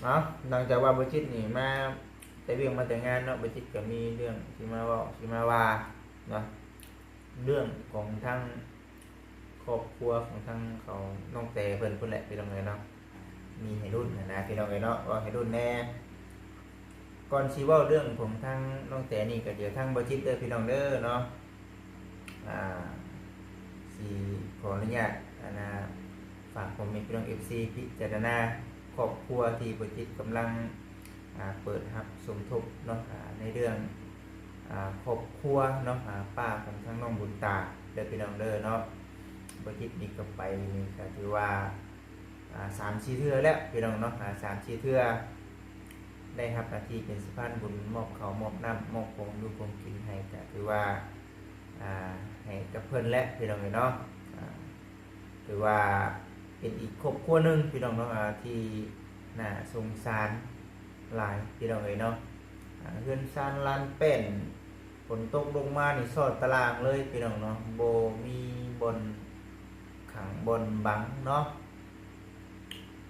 ເອົາ ຫຼັງຈາກວ່າບໍ່ຈິດນີ້ມາແຕ່ວຽກມາແຕ່ງານເນາະ, ບໍ່ຈິດກໍມີເລື່ອງຊິມາເວົ້າ ຊິມາວ່າເນາະ, ເລື່ອງຂອງທາງຄອບຄົວຂອງທາງເຂົາ ນ້ອງແຕເພິ່ນພຸ້ນແຫຼະ ພີ່ນ້ອງເອີຍເນາະ, ມີໃຫ້ລຸ້ນຫັ້ນນະ ພີ່ນ້ອງເອີຍເນາະ, ເວົ້າໃຫ້ລຸ້ນແດ່. ກ່ອນຊິເວົ້າເລື່ອງຂອງທາງນ້ອງແຕນີ້ ກໍດຽວທາງບໍ່ຈິດເດີ ພີ່ນ້ອງເດີເນາະ, ອ່າ ຊິຂໍອະນຸຍາດ ອັນນ່າ ຝາກພໍ່ແມ່ພີ່ນ້ອງ ເອັຟຊີ ພິຈາລະນາຄອບຄົວທີ່ບໍ່ຈິດກຳລັງ ອ່າ ເປີດຮັບສົມທົບເນາະ, ອ່າ ໃນເລື່ອງ ອ່າ ຄອບຄົວເນາະ, ອ່າ ປ້າຂອງທາງນ້ອງບຸນຕາເດີ ພີ່ນ້ອງເດີເນາະ. ບໍ່ຈິດນີ້ກໍໄປນີ້ກໍຖືວ່າ ອ່າ ສາມສີ່ເທື່ອແລ້ວ ພີ່ນ້ອງເນາະ, ອ່າ ສາມສີ່ເທື່ອ ໄດ້ຮັບໜ້າທີ່ເປັນສະພານບຸນ ມອບເຂົ້າມອບນ້ຳ ມອບຂອງຢູ່ຂອງກິນໃຫ້ ກໍຖືວ່າ ອ່າ ໃຫ້ກັບເພິ່ນແຫຼະ ພີ່ນ້ອງເອີຍເນາະ. ອ່າ ຖືວ່າເປັນອີກຄອບຄົວໜຶ່ງ ພີ່ນ້ອງເນາະ ອ່າ ທີ່ໜ້າສົງສານຫຼາຍ ພີ່ນ້ອງເອີຍເນາະ. ອ່າ ເຮືອນຊານລານແປ້ນ ຝົນຕົກລົງມານີ້ຊອດຕາລ່າງເລີຍ ພີ່ນ້ອງເນາະ, ບໍ່ມີບ່ອນຂັງບ່ອນບັງເນາະ.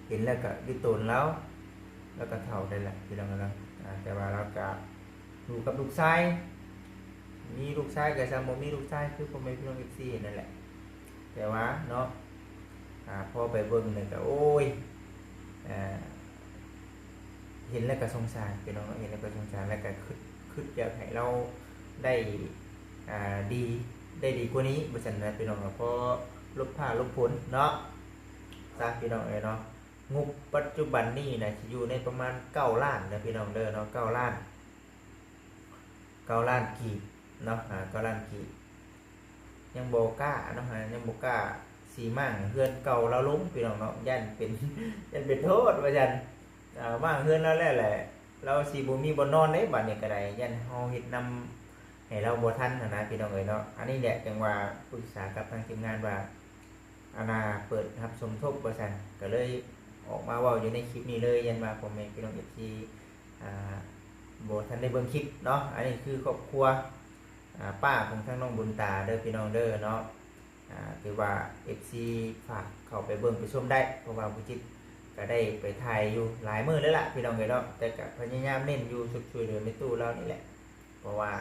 ເຫັນແລ້ວກໍຢູ່ຕົນລາວ ລາວກໍເຖົ້າໄດ້ແຫຼະ ພີ່ນ້ອງເອີຍເນາະ, ອ່າ ແຕ່ວ່າລາວກໍຢູ່ກັບລູກຊາຍ ມີລູກຊາຍກໍຊ່ຳບໍ່ມີລູກຊາຍ ຄືພໍ່ແມ່ພີ່ນ້ອງ ເອັຟຊີ ນັ້ນແຫຼະ. ແຕ່ວ່າເນາະ ອ່າ ພໍໄປເບິ່ງນີ້ກໍ ໂອ້ຍ ອ່າ ເຫັນແລ້ວກໍສົງສານ ພີ່ນ້ອງເນາະ, ເຫັນແລ້ວກໍສົງສານ ແລ້ວກໍຄິດ ຄິດຢາກໃຫ້ລາວໄດ້ ອ່າ ດີ ໄດ້ດີກວ່ານີ້ ວ່າຊັ້ນນະ ພີ່ນ້ອງເນາະ, ພໍຫຼົບຟ້າຫຼົບຝົນເນາະ ຊະ ພີ່ນ້ອງເອີຍເນາະ. ງົບປັດຈຸບັນນີ້ນະ ຊິຢູ່ໃນປະມານເກົ້າລ້ານເດີ ພີ່ນ້ອງເດີເນາະ, ເກົ້າລ້ານ ເກົ້າລ້ານກີບເນາະ, ອ່າ ເກົ້າລ້ານກີບ. ຍັງບໍ່ກ້າເນາະ, ຍັງບໍ່ກ້າຊິມ້າງເຮືອນເກົ່າລາວລົງ ພີ່ນ້ອງເນາະ, ຢ້ານເປັນ ຢ້ານເປັນໂທດວ່າຊັ້ນ. ອ່າ ມ້າງເຮືອນລາວແລ້ວແຫຼະ ລາວຊິບໍ່ມີບ່ອນນອນເດ້ ບາດນີ້ກໍໄດ້ ຢ້ານເຮົາເຮັດນຳໃຫ້ລາວບໍ່ທັນຫັ້ນນະ ພີ່ນ້ອງເອີຍເນາະ. ອັນນີ້ແຫຼະ ຈັ່ງວ່າປຶກສາກັບທາງທີມງານວ່າ ອັນນ່າ ເປີດຮັບສົມທົບວ່າຊັ້ນ, ກໍເລີຍອອກມາເວົ້າຢູ່ໃນຄລິບນີ້ເລີຍ, ຢ້ານວ່າພໍ່ແມ່ພີ່ນ້ອງ ເອັຟຊີ ອ່າ ບໍ່ທັນໄດ້ເບິ່ງຄລິບເນາະ. ອັນນີ້ຄືຄອບຄົວ ອ່າ ປ້າຂອງທາງນ້ອງບຸນຕາເດີ ພີ່ນ້ອງເດີເນາະ. ອ່າ ຖືວ່າ ເອັຟຊີ ຝາກເຂົ້າໄປເບິ່ງໄປຊົມໄດ້ ເພາະວ່າບໍ່ຈິດກໍໄດ້ໄປຖ່າຍຢູ່ຫຼາຍມື້ແລ້ວລະ ພີ່ນ້ອງເອີຍເນາະ, ແຕ່ກໍພະຍາຍາມເນັ້ນຢູ່ ຊຸກຊ່ວຍເຫຼືອແມ່ຕູ້ລາວນີ້ແຫຼະ. ເພາະວ່າ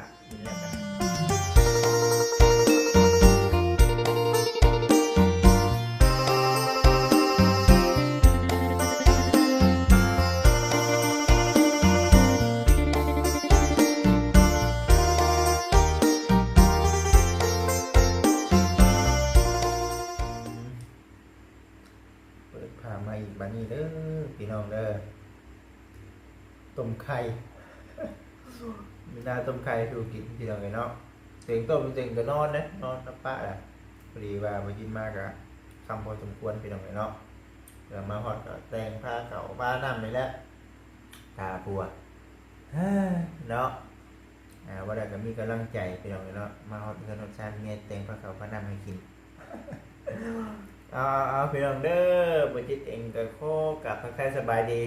ເປີດພາບມາອີກບາດນີ້ເດີ ພີ່ນ້ອງເດີ. ຕົ້ມໄຂ່ ມີໜ້າຕົ້ມໄຂ່ສູ່ກິນ ພີ່ນ້ອງເອີຍເນາະ. ເສັງຕົ້ມເສັງກໍນອນເດ້ ນອນນຳປ້າລະ. ພໍດີວ່າບໍ່ຈິດມາກໍຄ່ຳພໍສົມຄວນ ພີ່ນ້ອງເອີຍເນາະ. ແລ້ວມາຮອດກໍແຕ່ງພາເຂົ້າພານ້ຳນີ້ແຫຼະ ຖ້າຜົວເນາະ. ອ່າ ວ່າແລ້ວກໍມີກຳລັງໃຈ ພີ່ນ້ອງເອີຍເນາະ, ມາຮອດເຮືອນຮອດຊານ ເມຍແຕ່ງພາເຂົ້າພານ້ຳໃຫ້ກິນ. ເອົາ ເອົາ ພີ່ນ້ອງເດີ, ບໍ່ຈິດເອງກໍຂໍກາບທັກທາຍສະບາຍດີ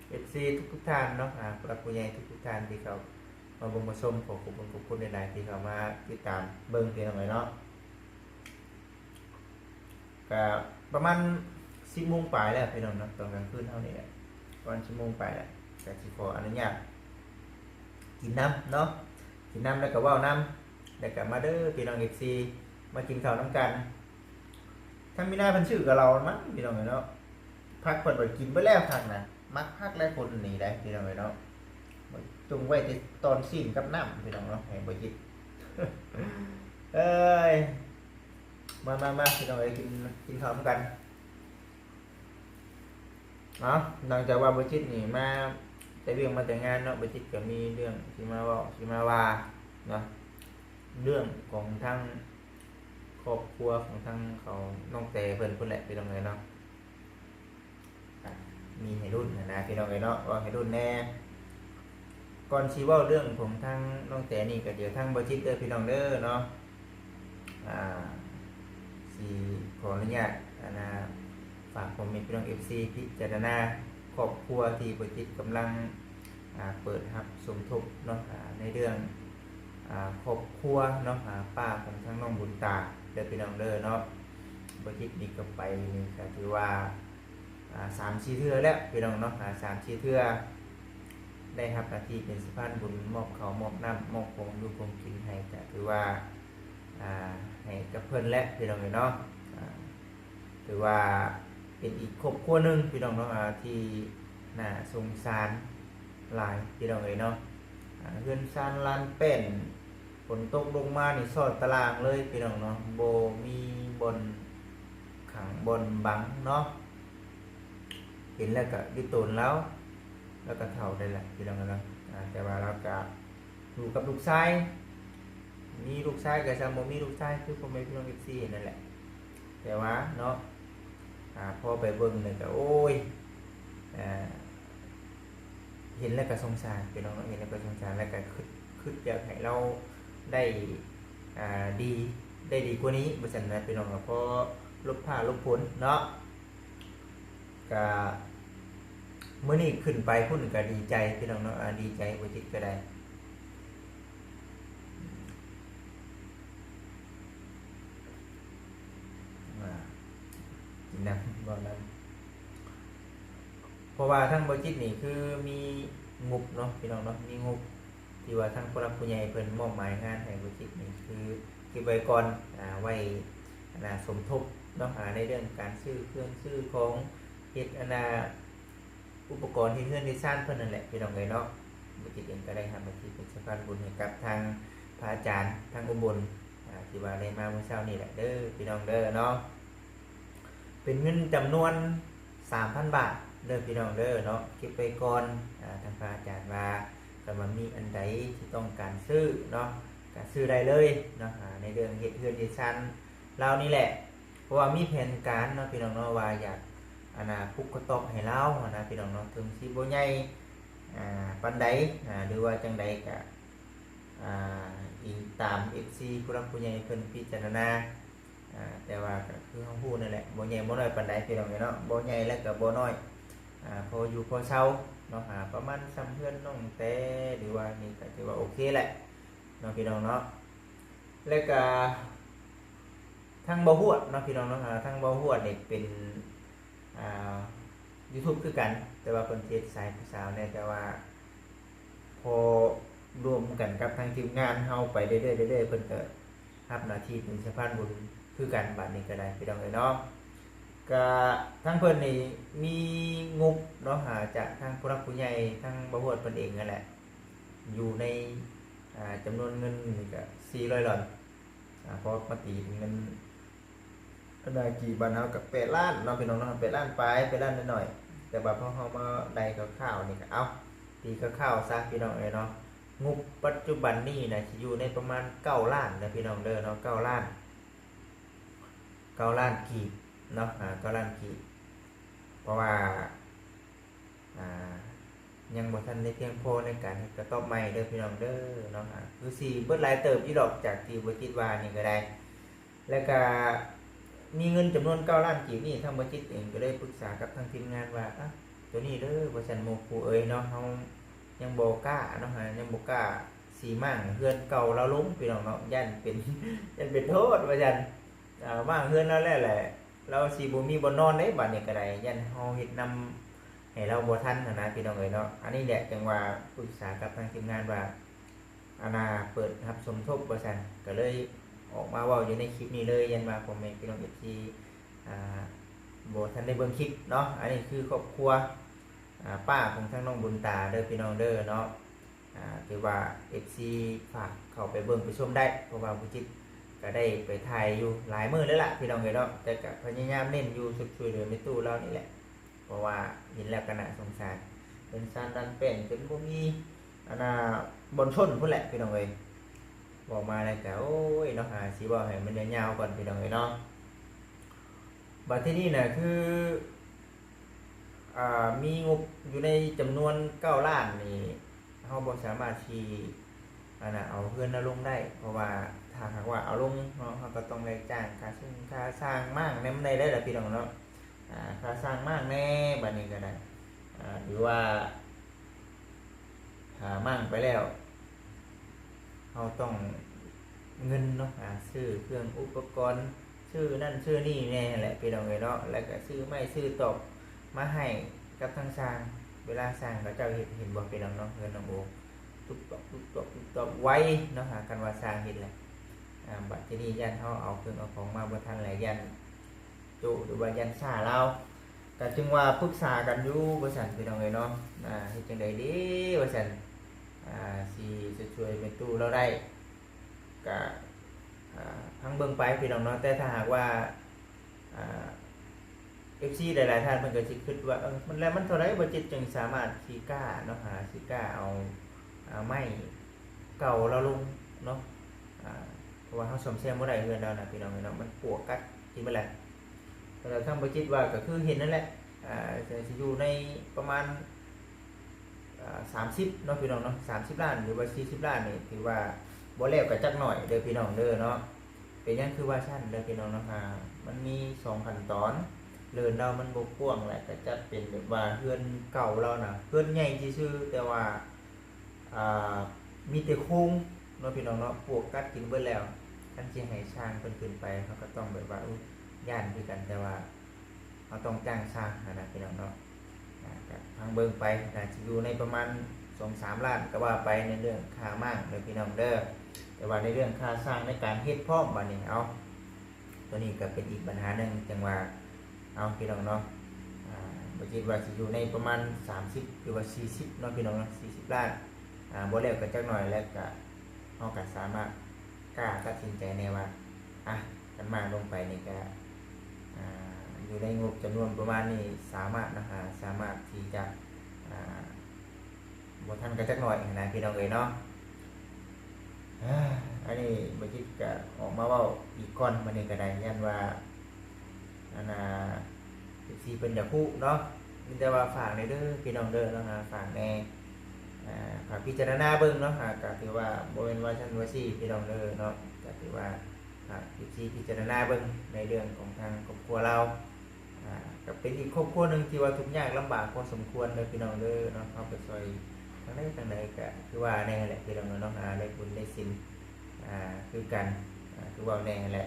ເອັຟຊີ ທຸກໆທ່ານເນາະ, ອ່າ ຜູ້ຫຼັກຜູ້ໃຫຍ່ທຸກໆທ່ານທີ່ເຂົ້າມາເບິ່ງມາຊົມ, ຂໍຂອບຄຸນ ຂອບຄຸນຫຼາຍໆທີ່ເຂົ້າມາຕິດຕາມເບິ່ງ ພີ່ນ້ອງເອີຍເນາະ. ກະປະມານສິບໂມງປາຍແລ້ວ ພີ່ນ້ອງເນາະ, ຕອນກາງຄືນເຮົານີ້ແຫຼະ ປະມານສິບໂມງປາຍແລ້ວ, ກະຊິຂໍອະນຸຍາດກິນນ້ຳເນາະ, ກິນນ້ຳແລ້ວກະເວົ້ານຳ, ແລ້ວກະມາເດີພີ່ນ້ອງເອັຟຊີ ມາກິນເຂົ້ານຳກັນ. ທາງມີນາເພິ່ນຊື້ກັບເຫຼົ້າມັນ ພີ່ນ້ອງເອີຍເນາະ, ຜັກເພິ່ນໄປກິນເບິດແລ້ວ ຜັກນະ ມັກຄັກແລ້ວຄົນນີ້ໄດ໋ ພີ່ນ້ອງເອີຍເນາະ, ຈົ່ງໄວ້ແຕ່ຕອນຊີ້ນກັບນ້ຳ ພີ່ນ້ອງເນາະ ໃຫ້ບໍ່ຈິດ. ເອີຍ ມາ ມາ ມາ ພີ່ນ້ອງເອີຍ ກິນ ກິນເຂົ້ານຳກັນ. ເອົາ ຫຼັງຈາກວ່າບໍ່ຈິດນີ້ມາແຕ່ວຽກມາແຕ່ງານເນາະ, ບໍ່ຈິດກໍມີເລື່ອງຊິມາເວົ້າ ຊິມາວ່າເນາະ, ເລື່ອງຂອງທາງຄອບຄົວຂອງທາງເຂົາ ນ້ອງແຕເພິ່ນພຸ້ນແຫຼະ ພີ່ນ້ອງເອີຍເນາະ. ມີໃຫ້ລຸ້ນຫັ້ນນະ ພີ່ນ້ອງເອີຍເນາະ, ເວົ້າໃຫ້ລຸ້ນແດ່. ກ່ອນຊິເວົ້າເລື່ອງຂອງທາງນ້ອງແຕນີ້ ກໍດຽວທາງບໍ່ຈິດເດີ ພີ່ນ້ອງເດີເນາະ, ອ່າ ຊິຂໍອະນຸຍາດ ອັນນ່າ ຝາກພໍ່ແມ່ພີ່ນ້ອງເອັຟຊີ ພິຈາລະນາຄອບຄົວທີ່ບໍ່ຈິດກຳລັງ ອ່າ ເປີດຮັບສົມທົບເນາະ, ອ່າ ໃນເລື່ອງ ອ່າ ຄອບຄົວເນາະ, ອ່າ ປ້າຂອງທາງນ້ອງບຸນຕາເດີ ພີ່ນ້ອງເດີເນາະ. ບໍ່ຈິດນີ້ກໍໄປນີ້ກໍຖືວ່າ ອ່າ ສາມສີ່ເທື່ອແລ້ວພີ່ນ້ອງເນາະ ອ່າ ສາມສີ່ເທື່ອ ໄດ້ຮັບໜ້າທີ່ເປັນສະພານບຸນ ມອບເຂົ້າມອບນ້ຳ ມອບຂອງຢູ່ຂອງກິນໃຫ້ ກະຖືວ່າ ອ່າ ໃຫ້ກັບເພິ່ນແຫຼະພີ່ນ້ອງເອີຍເນາະ ອ່າ ຖືວ່າເປັນອີກຄອບຄົວໜຶ່ງພີ່ນ້ອງເນາະ ອ່າ ທີ່ໜ້າສົງສານຫຼາຍພີ່ນ້ອງເອີຍເນາະ ອ່າ ເຮືອນຊານລານແປ້ນ ຝົນຕົກລົງມານີ້ຊອດຕາລ່າງເລີຍພີ່ນ້ອງເນາະ ບໍ່ມີບ່ອນຂັງບ່ອນບັງເນາະ ເຫັນແລ້ວກະຢູ່ຕົນລາວ ລາວກະເຖົ້າໄດ້ແຫຼະພີ່ນ້ອງເອີຍເນາະ ອ່າ ແຕ່ວ່າລາວກະ ຢູ່ກັບລູກຊາຍ ມີລູກຊາຍກະຊ່ຳບໍ່ມີລູກຊາຍ ຄືພໍ່ແມ່ພີ່ນ້ອງເອັຟຊີນັ້ນແຫຼະ ແຕ່ວ່າເນາະ ອ່າ ພໍໄປເບິ່ງແລ້ວກະ ໂອ້ຍ ອ່າ ເຫັນແລ້ວກະສົງສານພີ່ນ້ອງເນາະ ເຫັນແລ້ວກະສົງສານ ແລ້ວກະຄຶດ ຄຶດຢາກໃຫ້ລາວໄດ້ ອ່າ ດີ ໄດ້ດີກວ່ານີ້ວ່າຊັ້ນນະພີ່ນ້ອງ ພໍຫຼົບຜ້າຫຼົບຝົນເນາະ ກະມື້ນີ້ຂຶ້ນໄປພຸ້ນກະດີໃຈພີ່ນ້ອງເນາະ ອ່າ ດີໃຈບໍ່ຈິດກະໄດ້ ອ່າ ກິນນ້ຳ ເວົ້ານຳ ເພາະວ່າທາງບໍ່ຈິດນີ້ຄືມີງົບເນາະພີ່ນ້ອງເນາະ ມີງົບ ທີ່ວ່າທາງຜູ້ຫຼັກຜູ້ໃຫຍ່ເພິ່ນມອບໝາຍງານໃຫ້ບໍ່ຈິດນີ້ ຄືເກັບໄວ້ກ່ອນ ອ່າ ໄວ້ ອັນນ່າ ສົມທົບເນາະ ອ່າ ໃນເລື່ອງການຊື້ເຄື່ອງຊື້ຂອງ ເຮັດ ອັນນ່າ ອຸປະກອນເຮັດເຮືອນເຮັດຊານເພິ່ນນັ້ນແຫຼະພີ່ນ້ອງເອີຍເນາະ ບໍ່ຈິດເອງກະໄດ້ຮັບໜ້າທີ່ເປັນສະພານບຸນໃຫ້ກັບທາງພະອາຈານທາງອຸບົນ ອ່າ ທີ່ວ່າໄດ້ມາມື້ເຊົ້ານີ້ແຫຼະເດີພີ່ນ້ອງເດີເນາະ ເປັນເງິນຈຳນວນສາມພັນບາດເດີພີ່ນ້ອງເດີເນາະ ເກັບໄວ້ກ່ອນ ອ່າ ທາງພະອາຈານວ່າ ຄັນວ່າມີອັນໃດທີ່ຕ້ອງການຊື້ເນາະ ກະຊື້ໄດ້ເລີຍເນາະ ອ່າ ໃນເລື່ອງເຮັດເຮືອນເຮັດຊານລາວນີ້ແຫຼະ ເພາະວ່າມີແຜນການເນາະພີ່ນ້ອງເນາະ ວ່າຢາກ ອັນນ່າ ປຸກກະຕ໊ອບໃຫ້ລາວຫັ້ນນະພີ່ນ້ອງເນາະ ເຖິງຊິບໍ່ໃຫຍ່ ອ່າ ປານໃດ ອ່າ ຫຼືວ່າຈັ່ງໃດກະ ອ່າ ອີງຕາມເອັຟຊີຜູ້ຫຼັກຜູ້ໃຫຍ່ເພິ່ນພິຈາລະນາ ອ່າ ແຕ່ວ່າກະຄືເຮົາຮູ້ນັ້ນແຫຼະ ບໍ່ໃຫຍ່ບໍ່ນ້ອຍປານໃດພີ່ນ້ອງເອີຍເນາະ ບໍ່ໃຫຍ່ແລະກະບໍ່ນ້ອຍ ອ່າ ພໍຢູ່ພໍເຊົາເນາະ ອ່າ ປະມານຊ່ຳເຮືອນນ້ອງແຕ ຫຼືວ່ານີ້ກະຖືວ່າໂອເຄແຫຼະເນາະພີ່ນ້ອງເນາະ ແລະກະ ທາງບ່າວຫວດເນາະພີ່ນ້ອງເນາະ ອ່າ ທາງບ່າວຫວດນີ້ເປັນ ອ່າ ຢູທູບຄືກັນ ແຕ່ວ່າເພິ່ນເຮັດສາຍຜູ້ສາວແດ່ ແຕ່ວ່າພໍລວມກັນກັບທາງທີມງານເຮົາໄປເລື້ອຍໆ ເລື້ອຍໆ ເພິ່ນກະຮັບໜ້າທີ່ເປັນສະພານບຸນຄືກັນ ບາດນີ້ກະໄດ້ພີ່ນ້ອງເອີຍເນາະ ກະທາງເພິ່ນນີ້ມີງົບເນາະ ອ່າ ຈາກທາງຜູ້ຫຼັກຜູ້ໃຫຍ່ ທາງບ່າວຫວດເພິ່ນເອງນັ້ນແຫຼະ ຢູ່ໃນ ອ່າ ຈຳນວນເງິນນີ້ກະສີ່ຮ້ອຍດອນ ອ່າ ພໍມາຕີເປັນເງິນ ອັນນ່າ ກີບບ້ານເຮົາກະແປດລ້ານເນາະພີ່ນ້ອງເນາະ ແປດລ້ານປາຍ ແປດລ້ານໜ້ອຍໆ ແຕ່ວ່າພໍເຮົາມາໄລ່ຄ່າວໆນີ້ກະ ເອົ້າ ຕີຄ່າວໆຊະພີ່ນ້ອງເອີຍເນາະ ງົບປັດຈຸບັນນີ້ນະ ຊິຢູ່ໃນປະມານເກົ້າລ້ານເດີພີ່ນ້ອງເດີເນາະ ເກົ້າລ້ານ ເກົ້າລ້ານກີບເນາະ ອ່າ ເກົ້າລ້ານກີບ ເພາະວ່າ ອ່າ ຍັງບໍ່ທັນໄດ້ພຽງພໍໃນການເຮັດກະຕ໊ອບໃໝ່ເດີພີ່ນ້ອງເດີເນາະ ອ່າ ຄືຊິເບິດຫຼາຍເຕີບຢູ່ດອກ ຈາກທີ່ບໍ່ຈິດວ່ານີ້ກະໄດ້ ແລະກະມີເງິນຈຳນວນເກົ້າລ້ານກີບນີ້ ທາງບໍ່ຈິດເອງກະເລີຍປຶກສາກັບທາງທີມງານວ່າ ອະ ໂຕນີ້ເດີ ວ່າຊັ້ນ ໝູ່ຄູ່ເອີຍເນາະ ເຮົາຍັງບໍ່ກ້າເນາະ ຍັງບໍ່ກ້າຊິມ້າງເຮືອນເກົ່າລາວລົງ ພີ່ນ້ອງເນາະ ຢ້ານເປັນ ຢ້ານເປັນໂທດວ່າຊັ້ນ ອ່າ ມ້າງເຮືອນລາວແລ້ວແຫຼະ ລາວຊິບໍ່ມີບ່ອນນອນເດ້ ບາດນີ້ກະໄດ້ ຢ້ານເຮົາເຮັດນຳໃຫ້ລາວບໍ່ທັນຫັ້ນນະ ພີ່ນ້ອງເອີຍເນາະ ອັນນີ້ແຫຼະ ຈັ່ງວ່າປຶກສາກັບທາງທີມງານວ່າ ອັນນ່າ ເປີດຮັບສົມທົບວ່າຊັ້ນ ກະເລີຍອອກມາເວົ້າຢູ່ໃນຄລິບນີ້ເລີຍ ຢ້ານວ່າພໍ່ແມ່ພີ່ນ້ອງເອັຟຊີ ອ່າ ບໍ່ທັນໄດ້ເບິ່ງຄລິບເນາະ ອັນນີ້ຄືຄອບຄົວ ອ່າ ປ້າຂອງທາງນ້ອງບຸນຕາເດີພີ່ນ້ອງເດີເນາະ ອ່າ ຖືວ່າເອັຟຊີຝາກເຂົ້າໄປເບິ່ງໄປຊົມໄດ້ ເພາະວ່າບໍ່ຈິດກະໄດ້ໄປຖ່າຍຢູ່ຫຼາຍມື້ແລ້ວລະ ພີ່ນ້ອງເອີຍເນາະ ແຕ່ກະພະຍາຍາມເນັ້ນຢູ່ ຊຸກຊ່ວຍເຫຼືອແມ່ຕູ້ລາວນີ້ແຫຼະ ເພາະວ່າເຫັນແລ້ວກະໜ້າສົງສານ ເປັນຊານດັນແປ້ນ ຈົນບໍ່ມີ ອັນນ່າ ບ່ອນຊົນພຸ້ນແຫຼະ ພີ່ນ້ອງເອີຍ ເວົ້າມາແລ້ວກະ ໂອ້ຍເນາະ ອ່າ ຊິເວົ້າໃຫ້ມັນຍາວໆກ່ອນ ພີ່ນ້ອງເອີຍເນາະ ບາດທີນີ້ນະ ຄື ອ່າ ມີງົບຢູ່ໃນຈຳນວນເກົ້າລ້ານນີ້ ເຮົາບໍ່ສາມາດຊິ ອັນນ່າ ເອົາເຮືອນລາວລົງໄດ້ ເພາະວ່າຖ້າຫາກວ່າເອົາລົງເນາະ ເຮົາກະຕ້ອງໄດ້ຈ່າຍຄ່າຊຸງຄ່າຊ່າງມ້າງແນວໃດໄດ້ລະ ພີ່ນ້ອງເນາະ ອ່າ ຄ່າຊ່າງມ້າງແດ່ ບາດນີ້ກະໄດ້ ອ່າ ຫຼືວ່າ ຖ້າມ້າງໄປແລ້ວ ເຮົາຕ້ອງເງິນເນາະ ອ່າ ຊື້ເຄື່ອງອຸປະກອນ ຊື້ນັ້ນຊື້ນີ້ແດ່ຫັ້ນແຫຼະ ພີ່ນ້ອງເອີຍເນາະ ແລ້ວກະຊື້ໄມ້ຊື້ຕອກ ມາໃຫ້ກັບທາງຊ່າງ. ເວລາຊ່າງເຂົາເຈົ້າເຮັດ ເຫັນບໍ່ພີ່ນ້ອງເນາະ ເຮືອນນ້ອງໂອ ຕຸບຕອບ ຕຸບຕອບ ຕຸບຕອບ ໄວເນາະ ຫາ ຄັນວ່າຊ່າງເຮັດແຫຼະ. ອາ ບັດທີນີ້ຢ້ານເຮົາເອົາເຄື່ອງເອົາຂອງມາບໍ່ທັນແຫຼະ ຢ້ານໂຈະ ຫຼືວ່າຢ້ານຊ້າລາວ ກະຈຶ່ງວ່າປຶກສາກັນຢູ່ວ່າຊັ້ນ ພີ່ນ້ອງເອີຍເນາະ. ອາ ເຮັດຈັ່ງໃດດີວ່າຊັ້ນ ອາ ຊິຊ່ວຍແມ່ຕູ້ລາວໄດ້ ກະ ອາ ຟັງເບິ່ງໄປ ພີ່ນ້ອງເນາະ. ແຕ່ຖ້າຫາກວ່າ ອາ ເອັຟຊີ ຫຼາຍໆທ່ານເພິ່ນກໍຊິຄິດວ່າ ເອີ ມັນ ແລ້ວມັນເທົ່າໃດບໍ່ຈິດຈຶ່ງສາມາດຊິກ້າເນາະ ຫາ ຊິກ້າເອົາ ອາ ໄມ້ເກົ່າລາວລົງເນາະ. ອາ ເພາະວ່າເຮົາສ້ອມແຊມບໍ່ໄດ້ເຮືອນລາວນະ ພີ່ນ້ອງເອີຍເນາະ ມັນປວກກັດກິນເບິດແລ້ວ. ແຕ່ທາງບໍ່ຈິດວ່າກໍຄືເຫັນນັ້ນແຫຼະ ອາ ຈະ ຈະຢູ່ໃນປະມານ ອາ ສາມສິບເນາະ ພີ່ນ້ອງເນາະ ສາມສິບລ້ານ ຫຼືວ່າສີ່ສິບລ້ານນີ້ ຖືວ່າບໍ່ແລ້ວກໍຈັກໜ້ອຍເດີ ພີ່ນ້ອງເດີເນາະ. ເປັນຫຍັງຄືວ່າຊັ້ນເດີ ພີ່ນ້ອງເນາະ ອາ ມັນມີສອງຂັ້ນຕອນ. ເຮືອນລາວມັນບໍ່ກວ້າງ ແລະ ກໍຈັດເປັນແບບວ່າເຮືອນເກົ່າລາວນະ ເຮືອນໃຫຍ່ຊື່ໆ ແຕ່ວ່າ ອາ ມີແຕ່ໂຄງເນາະ ພີ່ນ້ອງເນາະ ປວກກັດກິນເບິດແລ້ວ. ຄັນຊິໃຫ້ຊ່າງເພິ່ນຂຶ້ນໄປ ເຮົາກໍຕ້ອງແບບວ່າ ໂອ້ ຢ້ານຄືກັນ ແຕ່ວ່າ ເຮົາຕ້ອງຈ້າງຊ່າງຫັ້ນນະ ພີ່ນ້ອງເນາະ. ອາ ກະຟັງເບິ່ງໄປ ໜ້າຈະຢູ່ໃນປະມານສອງສາມລ້ານກໍວ່າໄປ ໃນເລື່ອງຄ່າມ້າງເດີ ພີ່ນ້ອງເດີ. ແຕ່ວ່າໃນເລື່ອງຄ່າຊ່າງໃນການເຮັດພ້ອມ ບາດນີ້ ເອົາ ໂຕນີ້ກໍເປັນອີກບັນຫາໜຶ່ງ ຈັ່ງວ່າ ເອົາ ພີ່ນ້ອງເນາະ ອາ ບໍ່ຈິດວ່າຊິຢູ່ໃນປະມານສາມສິບ ຫຼືວ່າສີ່ສິບເນາະ ພີ່ນ້ອງເນາະ ສີ່ສິບລ້ານ ອາ ບໍ່ແລ້ວກໍຈັກໜ້ອຍ ແລ້ວກໍ ເຮົາກໍສາມາດກ້າຕັດສິນໃຈແດ່ວ່າ ອະ ຄັນມາລົງໄປນີ້ກໍ ອາ ຢູ່ໃນງົບຈຳນວນປະມານນີ້ ສາມາດນະ ອາ ສາມາດທີ່ຈະ ອາ ບໍ່ທັນກໍຈັກໜ້ອຍຫັ້ນນະ ພີ່ນ້ອງເອີຍເນາະ. ອາ ອັນນີ້ບໍ່ຈິດກໍອອກມາເວົ້າອີກກ່ອນ ມື້ນີ້ກໍໄດ້ ຢ້ານວ່າ ອັນນ່າ ເອັຟຊີເພິ່ນຢາກຮູ້ເນາະ. ມີແຕ່ວ່າຝາກແດ່ເດີ ພີ່ນ້ອງເດີເນາະ ອາ ຝາກແດ່ ອາ ຝາກພິຈາລະນາເບິ່ງເນາະ. ອາ ກໍຖືວ່າບໍ່ແມ່ນວ່າຊັ້ນວ່າຊີ້ ພີ່ນ້ອງເດີເນາະ ກໍຖືວ່າ ອາ ເອັຟຊີພິຈາລະນາເບິ່ງໃນເລື່ອງຂອງທາງຄອບຄົວລາວ. ອາ ກໍເປັນອີກຄອບຄົວໜຶ່ງທີ່ວ່າທຸກຍາກລຳບາກພໍສົມຄວນເດີ ພີ່ນ້ອງເດີເນາະ. ເຮົາໄປຊ່ອຍທາງໃດທາງໃດກໍຄືວ່າແນ່ແຫຼະ ພີ່ນ້ອງເນາະ ອາ ໄດ້ບຸນໄດ້ສິນ ອາ ຄືກັນ ອາ ຄືເວົ້າແນ່ແຫຼະ.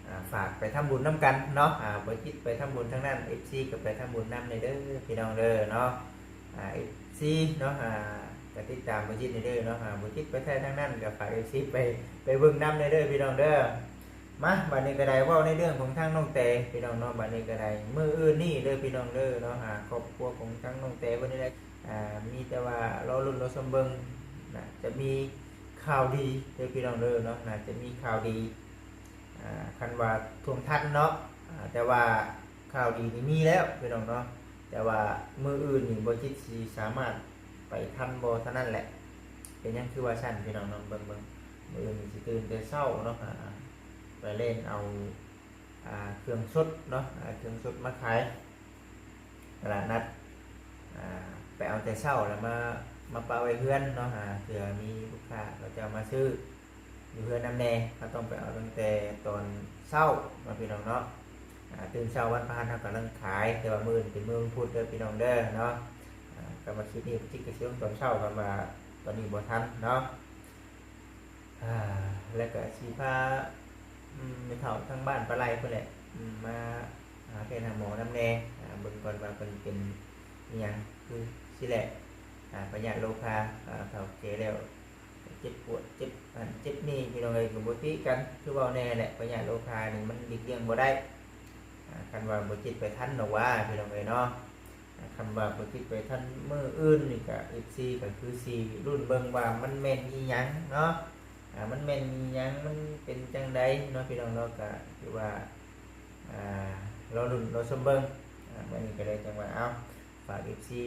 ອາ ຝາກໄປທຳບຸນນຳກັນເນາະ ອາ ບໍ່ຈິດໄປທຳບຸນທາງນັ້ນ ເອັຟຊີກໍໄປທຳບຸນນຳແດ່ເດີ ພີ່ນ້ອງເດີເນາະ. ອາ ເອັຟຊີເນາະ ອາ ກໍຕິດຕາມບໍ່ຈິດແດ່ເດີເນາະ ອາ ບໍ່ຈິດໄປຖ່າຍທາງນັ້ນ ກໍຝາກເອັຟຊີໄປ ໄປເບິ່ງນຳແດ່ເດີ ພີ່ນ້ອງເດີ. ມາ ບາດນີ້ກໍໄດ້ເວົ້າໃນເລື່ອງຂອງທາງນ້ອງແຕ ພີ່ນ້ອງເນາະ. ບາດນີ້ກໍໄດ້ ມື້ອື່ນນີ້ເດີ ພີ່ນ້ອງເດີເນາະ ອາ ຄອບຄົວຂອງທາງນ້ອງແຕເພິ່ນນີ້ແຫຼະ ອາ ມີແຕ່ວ່າລໍລຸ້ນລໍຊົມເບິ່ງ ໜ້າຈະມີຂ່າວດີເດີ ພີ່ນ້ອງເດີເນາະ ໜ້າຈະມີຂ່າວດີ. ອາ ຄັນວ່າທວງທັນເນາະ ອາ ແຕ່ວ່າຂ່າວດີນີ້ມີແລ້ວ ພີ່ນ້ອງເນາະ ແຕ່ວ່າມື້ອື່ນນີ້ບໍ່ຈິດຊິສາມາດໄປທັນບໍ່ເທົ່ານັ້ນແຫຼະ. ເປັນຫຍັງຄືວ່າຊັ້ນ ພີ່ນ້ອງເນາະ ເບິ່ງໆ ມື້ອື່ນນີ້ຊິຕື່ນແຕ່ເຊົ້າເນາະ ອາ ໄປແລ່ນເອົາ ອາ ເຄື່ອງສົດເນາະ ອາ ເຄື່ອງສົດມາຂາຍຕະຫຼາດນັດ ອາ ໄປເອົາແຕ່ເຊົ້າແລ້ວມາ ມາປະໄວ້ເຮືອນເນາະ ອາ ເພື່ອມີລູກຄ້າເຂົາເຈົ້າມາຊື້ ຢູ່ເຮືອນນຳແດ່. ເຮົາຕ້ອງໄປເອົາຕັ້ງແຕ່ຕອນເຊົ້າເນາະ ພີ່ນ້ອງເນາະ ອາ ຕື່ນເຊົ້າວັນພະຫັດເຮົາກຳລັງຂາຍ ແຕ່ວ່າມື້ອື່ນເປັນມື້ວັນພຸດເດີ ພີ່ນ້ອງເດີເນາະ. ອາ ກໍມາຄລິບນີ້ຈິດກໍຊິລົງຕອນເຊົ້າ ຄຳວ່າຕອນນີ້ບໍ່ທັນເນາະ. ອາ ແລ້ວກໍຊິພາ ອືມ ແມ່ເຖົ້າທາງບ້ານປາໄລພຸ້ນແຫຼະ ອືມ ມາຫາແພດຫາໝໍນຳແດ່ ອາ ເບິ່ງກ່ອນວ່າເພິ່ນເປັນອີ່ຫຍັງ ຄືຊິແຫຼະ ອາ ພະຍາດໂລຄາ ອາ ເຖົ້າແກ່ແລ້ວ ເຈັບປວດ ເຈັບອັນເຈັບນີ້ ພີ່ນ້ອງເອີຍ ກໍບໍ່ຕິກັນ ຄືເວົ້າແນ່ແຫຼະ ພະຍາດໂລຄານີ້ມັນຫຼີກລ່ຽງບໍ່ໄດ້. ອາ ຄັນວ່າບໍ່ຈິດໄປທັນດອກຫວາ ພີ່ນ້ອງເອີຍເນາະ ອາ ຄັນວ່າບໍ່ຈິດໄປທັນມື້ອື່ນນີ້ ກໍ ເອັຟຊີ ກໍຄືຊິລຸ້ນເບິ່ງວ່າມັນແມ່ນອີ່ຫຍັງເນາະ ອາ ມັນແມ່ນອີ່ຫຍັງ ມັນເປັນຈັ່ງໃດເນາະ ພີ່ນ້ອງເນາະ. ກໍຖືວ່າ ອາ ລໍລຸ້ນລໍຊົມເບິ່ງ ອາ ມື້ນີ້ກໍເລີຍຈັ່ງວ່າ ເອົາ ຝາກ ເອັຟຊີ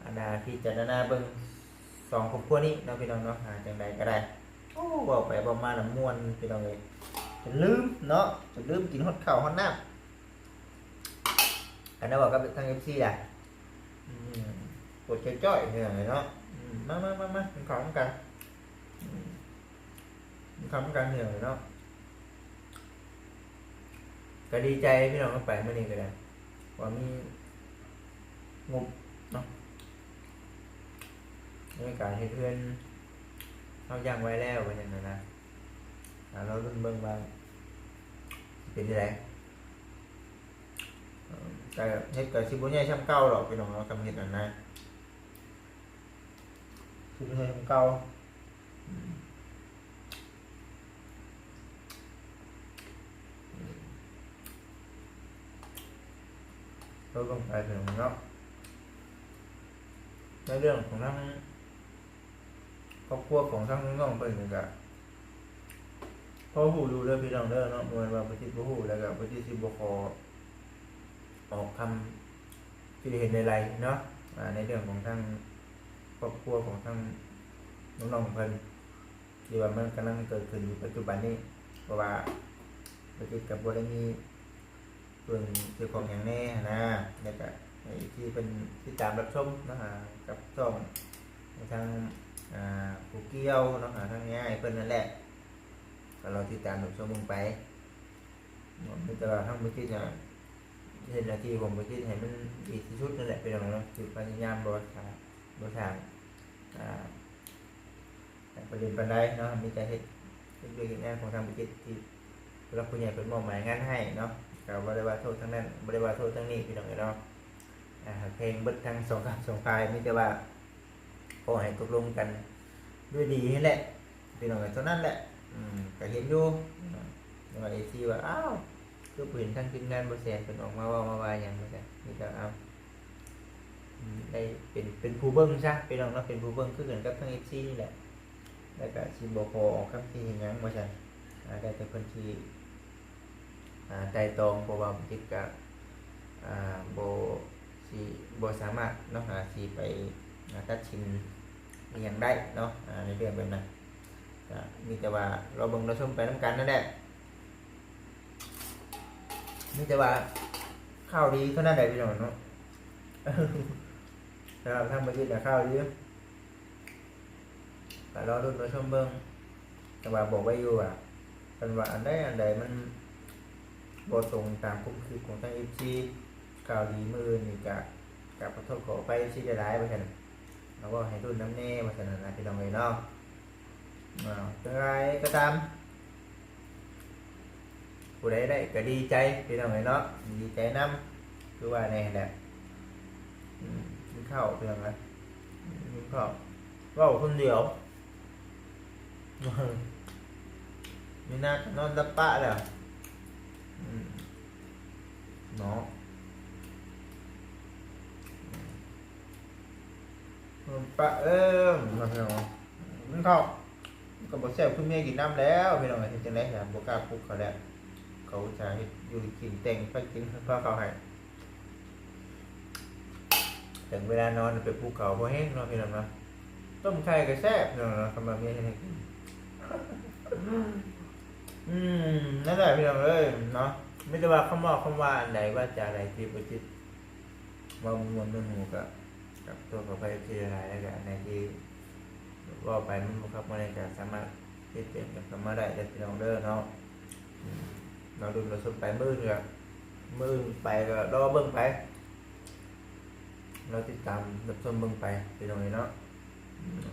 ອັນນ່າ ພິຈາລະນາເບິ່ງສອງຄອບຄົວນີ້ເນາະ ພີ່ນ້ອງເນາະ ຫາຈັ່ງໃດກໍໄດ້. ໂອ້ ເວົ້າໄປເວົ້າມາລະມ່ວນ ພີ່ນ້ອງເອີຍ ຈົນລືມເນາະ ຈົນລືມກິນຮອດເຂົ້າຮອດນ້ຳ. ອັນນັ້ນເວົ້າກັບທາງ ເອັຟຊີ ລະ ອືມ ປວດແຂນຈ້ອຍ ພີ່ນ້ອງເອີຍເນາະ. ອືມ ມາໆໆໆ ກິນເຂົ້ານຳກັນ ອືມ ຄຳກັນເຫືອເນາະ ກໍດີໃຈພີ່ນ້ອງເຮົາໄປມື້ນີ້ກໍໄດ້ ວ່າມີງົບເນາະ ໃນການເຮັດເຮືອນ ເຮົາຢ່າງໄວແລ້ວ ວ່າຊັ້ນນະ ຖ້າລໍລຸ້ນເບິ່ງວ່າຊິເປັນຈັ່ງໃດ ເອີ ກໍເຮັດກໍຊິບໍ່ໃຫຍ່ສ່ຳເກົ່າດອກພີ່ນ້ອງເນາະ ຄຳເຮັດນັ້ນນະ ຊິບໍ່ໃຫຍ່ສ່ຳເກົ່າ. ເຮົາຕ້ອງໄປເຖິງເນາະ ໃນເລື່ອງຂອງທາງຄອບຄົວຂອງທາງນ້ອງເພິ່ນນີ້ກະພໍຮູ້ຢູ່ເດີພີ່ນ້ອງເດີເນາະ ບໍ່ແມ່ນວ່າບໍ່ຈິດບໍ່ຮູ້ ແລ້ວກະບໍ່ຈິດຊິບໍ່ຂໍອອກຄຳຄິດເຫັນໃດໆເນາະ ອ່າ ໃນເລື່ອງຂອງທາງຄອບຄົວຂອງທາງນ້ອງໆເພິ່ນ ທີ່ວ່າມັນກຳລັງເກີດຂຶ້ນຢູ່ປັດຈຸບັນນີ້ ເພາະວ່າບໍ່ຈິດກໍບໍ່ໄດ້ມີເບິ່ງເຈົ້າຂອງຫຍັງແດ່ຫັ້ນນະ ແລ້ວກະໃຫ້ເອັຟຊີເພິ່ນຕິດຕາມຮັບຊົມເນາະ ກັບຊ່ອງຂອງທາງ ອ່າ ຜູ້ກ່ຽວເນາະ ທາງອ້າຍເພິ່ນນັ້ນແຫຼະ ກໍລອຕິດຕາມຮັບຊົມເບິ່ງໄປ ມີແຕ່ວ່າທາງບໍ່ຈິດນະ ເຮັດໜ້າທີ່ຂອງບໍ່ຈິດໃຫ້ມັນດີທີ່ສຸດນັ້ນແຫຼະ ພີ່ນ້ອງເນາະ ຄືພະຍາຍາມບໍ່ ບໍ່ສ້າງ ອ່າ ປະເດັນປານໃດເນາະ ມີແຕ່ເຮັດ ເຮັດວຽກເຮັດງານຂອງທາງບໍລິສັດທີ່ຜູ້ຫຼັກຜູ້ໃຫຍ່ເພິ່ນມອບໝາຍງານໃຫ້ເນາະ ກໍບໍ່ໄດ້ວ່າໂທດທາງນັ້ນ ບໍ່ໄດ້ວ່າໂທດທາງນີ້ ພີ່ນ້ອງເອີຍເນາະ ອ່າ ຮັກແພງເບິດທັງສອງຝ່າຍ ສອງຝ່າຍ ມີແຕ່ວ່າຂໍໃຫ້ຕົກລົງກັນດ້ວຍດີຫັ້ນແຫຼະ ພີ່ນ້ອງເອີຍ ເທົ່ານັ້ນແຫຼະ ອືມ ກໍເຫັນຢູ່ ແຕ່ວ່າເອັຟຊີວ່າ ອ້າວ ຄືບໍ່ເຫັນທາງທີມງານບໍ່ແສນເພິ່ນອອກມາເວົ້າມາວ່າຫຍັງ ວ່າຊັ້ນ ມີແຕ່ ເອົາ ໄດ້ເປັນ ເປັນຜູ້ເບິ່ງຊະ ພີ່ນ້ອງເນາະ ເປັນຜູ້ເບິ່ງຄືກັນກັບທາງເອັຟຊີນີ້ແຫຼະ ແລ້ວກະຊິບໍ່ຂໍອອກຄຳຄິດເຫັນຫຍັງວ່າຊັ້ນ ອາ ແລ້ວແຕ່ເພິ່ນຊິ ອາ ໄຕ່ຕອງ ເພາະວ່າບໍ່ຈິດກະ ອາ ບໍ່ ຊິບໍ່ສາມາດເນາະ ອາ ຊິໄປ ອາ ຕັດສິນອີ່ຫຍັງໄດ້ເນາະ ອາ ໃນເລື່ອງແບບນັ້ນ ກະມີແຕ່ວ່າລໍເບິ່ງລໍຊົມໄປນຳກັນນັ້ນແຫຼະ ມີແຕ່ວ່າຂ່າວດີເທົ່ານັ້ນແຫຼະ ພີ່ນ້ອງເນາະ ສຳລັບທາງປະເທດນະ ຂ່າວດີ ກໍລໍລຸ້ນລໍຊົມເບິ່ງ ແຕ່ວ່າບອກໄວ້ຢູ່ວ່າ ຄັນວ່າອັນໃດອັນໃດມັນບໍ່ຕົງຕາມຄວາມຄິດຂອງທາງເອັຟຊີ ຂ່າວດີມື້ອື່ນນີ້ກະ ກະຂໍໂທດຂໍອະໄພເອັຟຊີຫຼາຍໆ ວ່າຊັ້ນ ເອົາເວົ້າໃຫ້ລຸ້ນນຳແດ່ ວ່າຊັ້ນນະ ພີ່ນ້ອງເອີຍເນາະ. ອ້າວ ຈັ່ງໃດກໍຕາມ ຜູ້ໃດໄດ້ກໍດີໃຈ ພີ່ນ້ອງເອີຍເນາະ ດີໃຈນຳ ຄືວ່າແນ່ແຫຼະ ອືມ ກິນເຂົ້າ ພີ່ນ້ອງເອີຍ ກິນເຂົ້າ ເວົ້າຄົນດຽວ ມີໜ້າກໍນອນດັບປະແລ້ວ ອືມ ເນາະ ອືມ ປະເອີຍ ເນາະ ພີ່ນ້ອງເນາະ ກິນເຂົ້າ ມັນກໍບໍ່ແຊບຄືເມຍກິນນຳແລ້ວ ພີ່ນ້ອງເອີຍ ເຮັດຈັ່ງໃດລະ ບໍ່ກ້າປຸກເຂົາແລ້ວ ເຂົາອຸດສ່າເຮັດຢູ່ເຮັດກິນ ແຕ່ງໄປກິນພາເຂົ້າໃຫ້ ເຖິງເວລານອນໄປປຸກເຂົາບໍ່ແຮງເນາະ ພີ່ນ້ອງເນາະ ຕົ້ມໄຂ່ກໍແຊບ ພີ່ນ້ອງເນາະ ຄັນວ່າເມຍເຮັດໃຫ້ກິນ ອືມ ນັ້ນແຫຼະ ພີ່ນ້ອງເອີຍເນາະ ມີແຕ່ວ່າຄຳເວົ້າຄຳວ່າອັນໃດ ວາຈາໃດທີ່ບໍ່ຈິດ ເວົ້າມ່ວນໆ ໂນໆ ກໍ ກໍຂໍໂທດຂໍອະໄພເອັຟຊີຫຼາຍໆ ແລ້ວກໍອັນໃດທີ່ເວົ້າໄປມັນບໍ່ຄັກບໍ່ແນ່ ກໍສາມາດຕິເຕີນກັນເຂົ້າມາໄດ້ເດີ ພີ່ນ້ອງເດີເນາະ ອືມ ລໍລຸ້ນລໍຊົມໄປ ມື້ອື່ນກໍ ມື້ອື່ນໄປກໍລໍເບິ່ງໄປ ລໍຕິດຕາມຮັບຊົມເບິ່ງໄປ ພີ່ນ້ອງເອີຍເນາະ ອືມ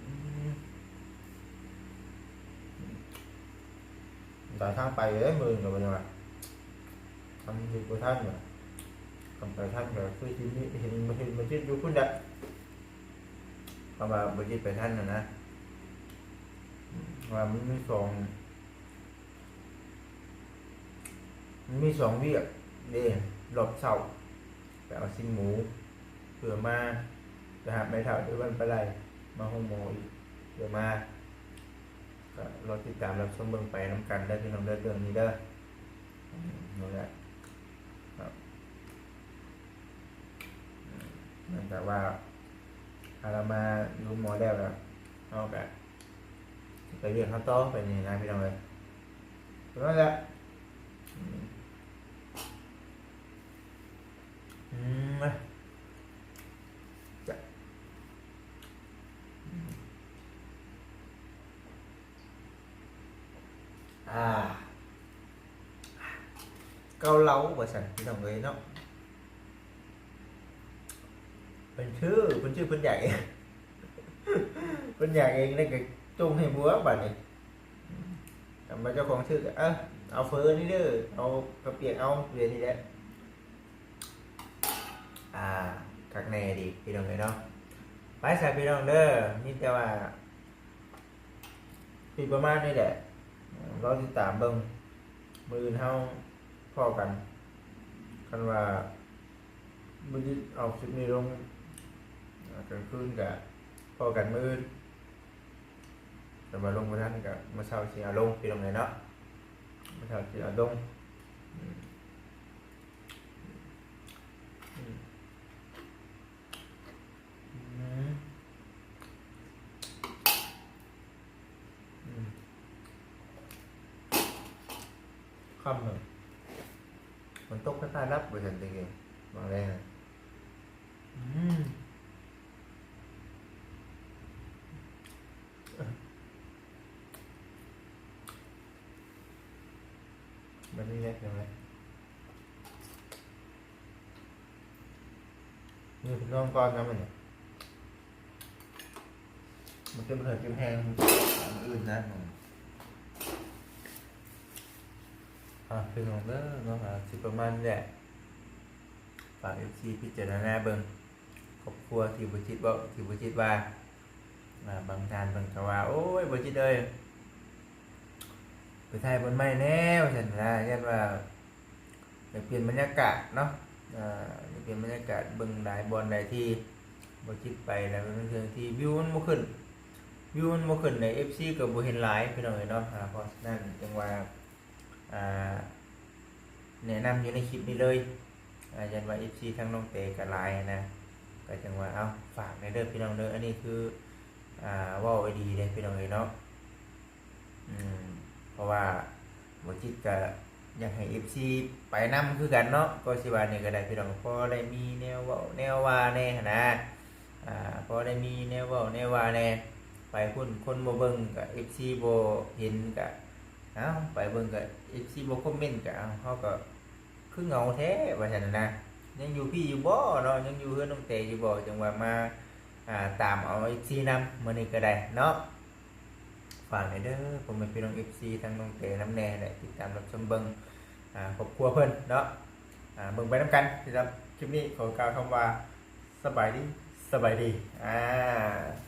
ອືມ ເດີນທາງໄປເດີ ມື້ອື່ນກໍບໍ່ໄດ້ວ່າ ຄັນຊິບໍ່ທັນ ຄັນໄປທັນກໍຄືຊິມີ ເຫັນ ເຫັນບໍ່ຈິດຢູ່ພຸ້ນແຫຼະ ເພາະວ່າບໍ່ຈິດໄປທັນນະນະ ເພາະວ່າມັນມີສອງ ມັນມີສອງວຽກເດ້ ຮອບເຊົ້າ ໄປເອົາຊີ້ນໝູ ເພື່ອມາ ໄປຫາແມ່ເຖົ້າທີ່ບ້ານປາໄຫຼ ມາໂຮງໝໍອີກ ເພື່ອມາ ກໍລໍຕິດຕາມຮັບຊົມເບິ່ງໄປນຳກັນເດີ ພີ່ນ້ອງເດີ ເລື່ອງນີ້ເດີ ອືມ ນັ້ນແຫຼະ ເນື່ອງຈາກວ່າ ພາລາມາຢູ່ໂຮງໝໍແລ້ວ ແລ້ວເຮົາກໍໄປວຽກເຮົາຕໍ່ໄປນີ້ນະ ພີ່ນ້ອງເອີຍ ເທົ່ານັ້ນແຫຼະ ອືມ ອືມ ມາ ຈະ ອືມ ອ່າ ເກົາເລົາວ່າຊັ້ນ ພີ່ນ້ອງເອີຍເນາະ ເພິ່ນຊື່ ເພິ່ນຊື່ ເພິ່ນຢາກເອງ ເພິ່ນຢາກເອງ ແລ້ວກໍຈົ່ງໃຫ້ບົວບາດນີ້ ອືມ ຄັນວ່າເຈົ້າຂອງຊື່ກໍ ເອີ ເອົາເຝີນີ້ເດີ ເອົາເຂົ້າປຽກ ເອົາເຝີນີ້ແຫຼະ. ອ່າ ຄັກແນ່ດີພີ່ນ້ອງເອີຍເນາະ. ໄປຊະພີ່ນ້ອງເດີ ມີແຕ່ວ່າ ຊິປະມານນີ້ແຫຼະ ລໍຕິດຕາມເບິ່ງ ມື້ອື່ນເຮົາພໍ້ກັນ. ຄັນວ່າບໍ່ໄດ້ເອົາຄລິບນີ້ລົງກາງຄືນ ກະພໍ້ກັນມື້ອື່ນ. ຄັນວ່າລົງບໍ່ທັນກະມື້ເຊົ້າຊິເອົາລົງ ພີ່ນ້ອງເອີຍເນາະ, ມື້ເຊົ້າຊິເອົາລົງ. ອືມ ອືມ ອືມ ອືມ ຄ່ຳເນາະ ຝົນຕົກຟ້າລັບວ່າຊັ້ນ ຕະກີ້ ບາງແລງ. ອືມ ບັນນີ້ແຫຼະ ຈັ່ງໃດ ນີ້ພີ່ນ້ອງກ່ອນນະ ມື້ນີ້ ມັນເຈັບເຫື່ອເຈັບແຮງ ມື້ອື່ນນະ. ອ່າ ພີ່ນ້ອງເດີເນາະ ອ່າ ຊິປະມານນີ້ແຫຼະ. ຝາກເອັຟຊີພິຈາລະນາເບິ່ງ ຄອບຄົວທີ່ບໍ່ຈິດເວົ້າ ທີ່ບໍ່ຈິດວ່າ. ອ່າ ບາງທ່ານເພິ່ນກໍວ່າ ໂອ້ຍ ບໍ່ຈິດເອີຍ ໄປຖ່າຍບ່ອນໃໝ່ແດ່ ວ່າຊັ້ນນະ, ຢ້ານວ່າ ຢາກປ່ຽນບັນຍາກາດເນາະ, ເອີ ຢາກປ່ຽນບັນຍາກາດ ເບິ່ງຫຼາຍບ່ອນຫຼາຍທີ່. ບໍ່ຈິດໄປແລ້ວ ບາງເທື່ອທີ່ວິວມັນບໍ່ຂຶ້ນ ວິວມັນບໍ່ຂຶ້ນ ເອັຟຊີກໍບໍ່ເຫັນຫຼາຍ ພີ່ນ້ອງເອີຍເນາະ. ອ່າ ເພາະສະນັ້ນຈຶ່ງວ່າ ອ່າ ແນະນຳຢູ່ໃນຄລິບນີ້ເລີຍ. ອ່າ ຢ້ານວ່າເອັຟຊີທາງນ້ອງແຕກໍຫຼາຍນະ, ກໍຈັ່ງວ່າ ເອົ້າ ຝາກແດ່ເດີ ພີ່ນ້ອງເດີ. ອັນນີ້ຄື ອ່າ ເວົ້າໄວ້ດີເດ້ ພີ່ນ້ອງເອີຍເນາະ. ອືມ ເພາະວ່າບໍ່ຈິດກະຢາກໃຫ້ເອັຟຊີໄປນຳຄືກັນເນາະ, ກໍຊິວ່າແນວໃດກໍໄດ້ພີ່ນ້ອງ, ພໍໄດ້ມີແນວເວົ້າແນວວ່າແດ່ຫັ້ນນະ. ອ່າ ພໍໄດ້ມີແນວເວົ້າແນວວ່າແດ່, ໄປພຸ້ນຄົນບໍ່ເບິ່ງ ກະເອັຟຊີບໍ່ເຫັນ ກະ ເອົ້າ ໄປເບິ່ງ ກະເອັຟຊີບໍ່ຄອມເມັນ ກະ ເອົ້າ ເຮົາກໍ ຄືເຫງົາແທ້ວ່າຊັ້ນນະ, ຍັງຢູ່ພີ້ຢູ່ບໍ່ເນາະ, ຍັງຢູ່ເຮືອນນ້ອງແຕຢູ່ບໍ່? ຈັ່ງວ່າມາ ອ່າ ຕາມເອົາເອັຟຊີນຳມື້ນີ້ກໍໄດ້ເນາະ. ຝາກແດ່ເດີ ພໍ່ແມ່ພີ່ນ້ອງເອັຟຊີ ທັງນ້ອງແຕນຳແດ່ ແລະ ຕິດຕາມຮັບຊົມເບິ່ງ ອ່າ ຄອບຄົວເພິ່ນເນາະ. ອ່າ ເບິ່ງໄປນຳກັນ. ສຳລັບຄລິບນີ້ ຂໍກ່າວຄຳວ່າ ສະບາຍດີ ສະບາຍດີ. ອ່າ.